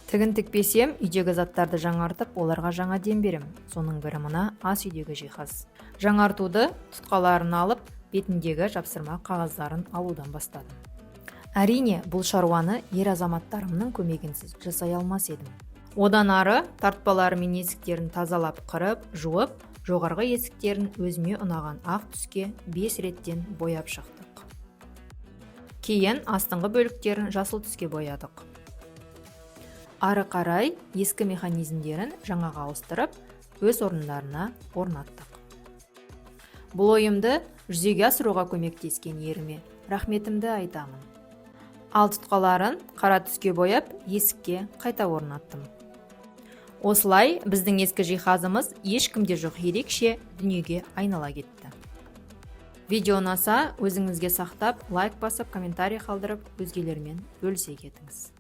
Тігін тікпесем, үйдегі заттарды жаңартып, оларға жаңа дем берем. Соның бірі мына ас үйдегі жиһаз. Жаңартуды тұтқаларын алып, бетіндегі жапсырма қағаздарын алудан бастадым. Әрине, бұл шаруаны ер азаматтарымның көмегінсіз жасай алмас едім. Одан ары тартпалары мен есіктерін тазалап, қырып, жуып, жоғарғы есіктерін өзіме ұнаған ақ түске 5 реттен бояп шықтық. Кейін астыңғы бөліктерін жасыл түске боядық. Ары қарай ескі механизмдерін жаңаға ауыстырып, өз орындарына орнаттық. Бұл ойымды жүзеге асыруға көмектескен еріме рахметімді айтамын. Ал тұтқаларын қара түске бояп, есікке қайта орнаттым. Осылай біздің ескі жиһазымыз ешкімде жоқ ерекше дүниеге айнала кетті. Видео ұнаса, өзіңізге сақтап, лайк басып, комментарий қалдырып, өзгелермен бөлісе кетіңіз.